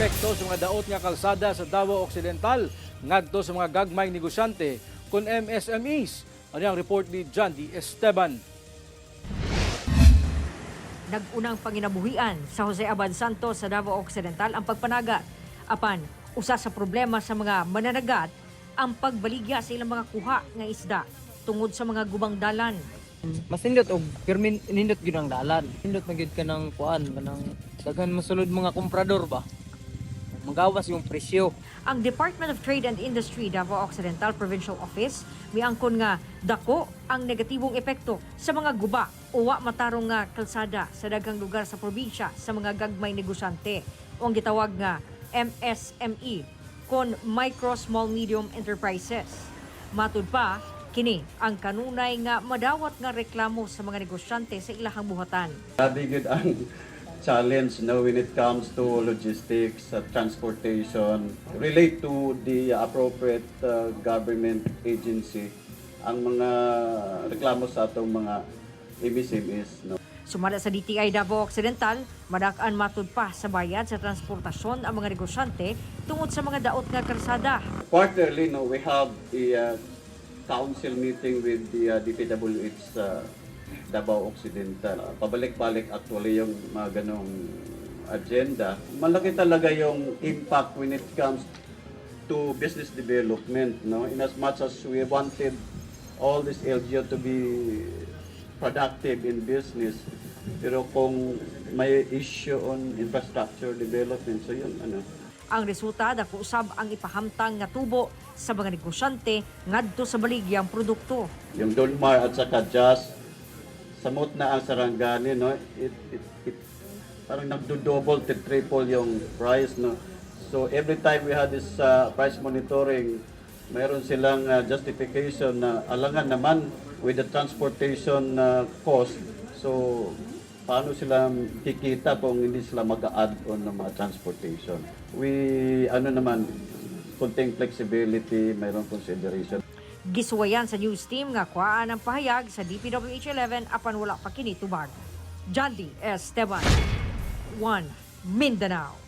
Epekto sa mga daot nga kalsada sa Davao Occidental ngadto sa mga gagmay negosyante kon MSMEs. Ano ang report ni John D. Esteban? Nag-unang panginabuhian sa Jose Abad Santos sa Davao Occidental ang pagpanagat. Apan, usa sa problema sa mga mananagat ang pagbaligya sa ilang mga kuha nga isda tungod sa mga gubang dalan. Mas nindot og pirmi nindot gyud ang dalan. Nindot man gyud kanang kuan, kanang daghan mosulod mga komprador ba. Magawas yung presyo. Ang Department of Trade and Industry Davao Occidental Provincial Office miangkon nga dako ang negatibong epekto sa mga guba o wa matarong nga kalsada sa daghang lugar sa probinsya sa mga gagmay negosyante o ang gitawag nga MSME kon Micro Small Medium Enterprises. Matud pa, kini ang kanunay nga madawat nga reklamo sa mga negosyante sa ilahang buhatan. Grabe gyud ang challenge, no, when it comes to logistics, transportation, relate to the appropriate government agency ang mga reklamo sa atong mga MSMEs, no. Sumala sa DTI Davao Occidental, madak-an matud pa sa bayad sa transportasyon ang mga negosyante tungod sa mga daot nga kalsada. Quarterly, no, we have a council meeting with the DPWH Davao Occidental. Pabalik-balik actually yung mga ganong agenda. Malaki talaga yung impact when it comes to business development, no? In as much as we wanted all this LGU to be productive in business, pero kung may issue on infrastructure development, so yun, ano. Ang resulta, dako usab ang ipahamtang nga tubo sa mga negosyante ngadto sa baligyang produkto. Yung Dolmar at saka Jazz, samot na ang Sarangani, no? It parang nagdo-double to triple yung price, no? So every time we had this price monitoring, mayroon silang justification na alangan naman with the transportation cost. So paano sila kikita kung hindi sila mag-add on ng mga transportation? We, ano naman, konting flexibility, mayroon consideration. Gisuwayan sa news team nga kuhaan ang pahayag sa DPWH 11 apan wala pa kini tubag. John D. Esteban, 1 Mindanao.